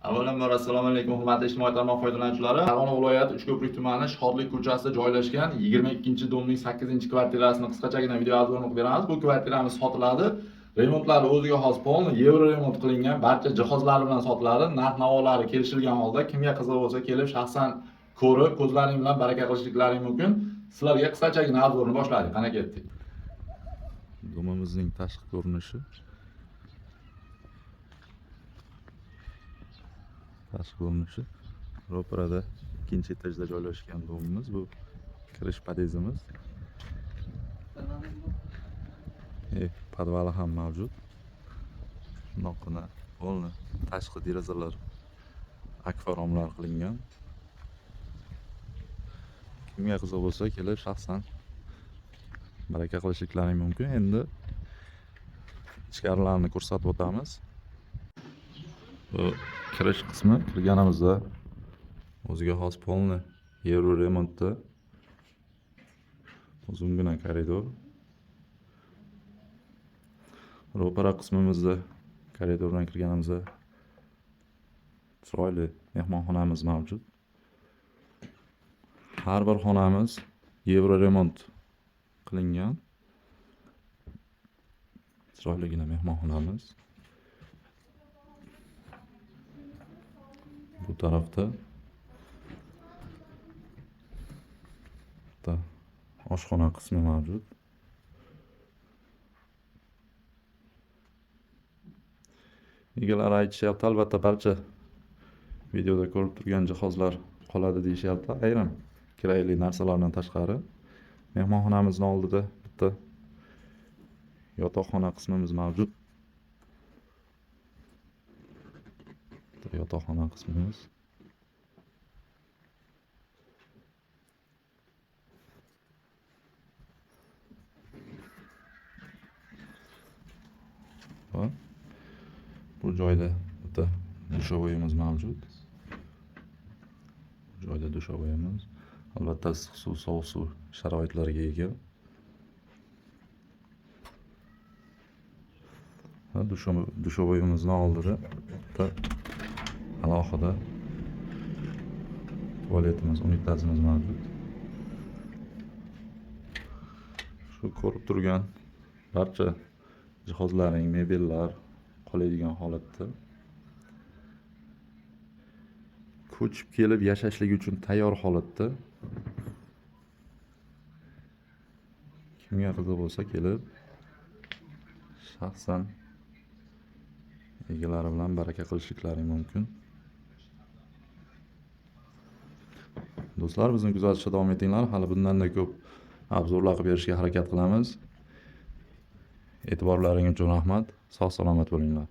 Avvalambor assalomu alaykum, hurmatli ijtimoiy tarmoq foydalanuvchilari. Farg'ona viloyati Uchko'prik tumani Shodlik ko'chasida joylashgan 22-domning 8-kvartirasini qisqachagina video обзор ini qilib beramiz. Bu kvartiramiz sotiladi. Remontlari o'ziga xos, полный yevro remont qilingan, barcha jihozlari bilan sotiladi. Narx-navolari kelishilgan holda kimga qiziq bo'lsa kelib shaxsan ko'rib, ko'zlaring bilan baraka qilishliklaring mumkin. Sizlarga qisqachagina обзор ni boshladik. Qana, ketdik. Domimizning tashqi ko'rinishi. Tashqi ko'rinishi. Ro'parada ikkinchi etajda joylashgan domimiz, bu kirish podyezdimiz. Podvali ham mavjud. Shundoqqina polni tashqi derazalar akfa romlar qilingan. Kimga qiziq bo'lsa kelib shaxsan baraka qilishliklaring mumkin. Endi ichkarilarni ko'rsatib o'tamiz. Bu kirish qismi, kirganimizda o'ziga xos полный yevro remontda uzungina koridor. Ro'para qismimizda koridordan kirganimizda chiroyli mehmonxonamiz mavjud. Har bir xonamiz yevro remont qilingan. Chiroyligina mehmonxonamiz. Bu tarafda bitta oshxona qismi mavjud. Egalari aytishyapti, albatta barcha videoda ko'rib turgan jihozlar qoladi deyishyapti. Ayrim kerakli narsalardan tashqari. Mehmonxonamizning oldida bitta yotoqxona qismimiz mavjud. Bitta yotoqxona qismimiz. Va bu joyda bitta dushovoyimiz mavjud. Bu joyda dushovoyimiz albatta issiq suv, sovuq suv sharoitlariga ega. Va dushovoyimizni oldida bitta alohida tualetimiz, unitazimiz mavjud. Shu ko'rib turgan barcha jihozlaring, mebellar qoladigan holatda. Ko'chib kelib yashashlik uchun tayyor holatda. Kimga qiziq bo'lsa kelib shaxsan egalari bilan baraka qilishliklari mumkin. Do'stlar, bizni kuzatishda davom etinglar. Hali bundan-da ko'p обзор lar qilib berishga harakat qilamiz. E'tiborlaring uchun rahmat. Sog' salomat bo'linglar.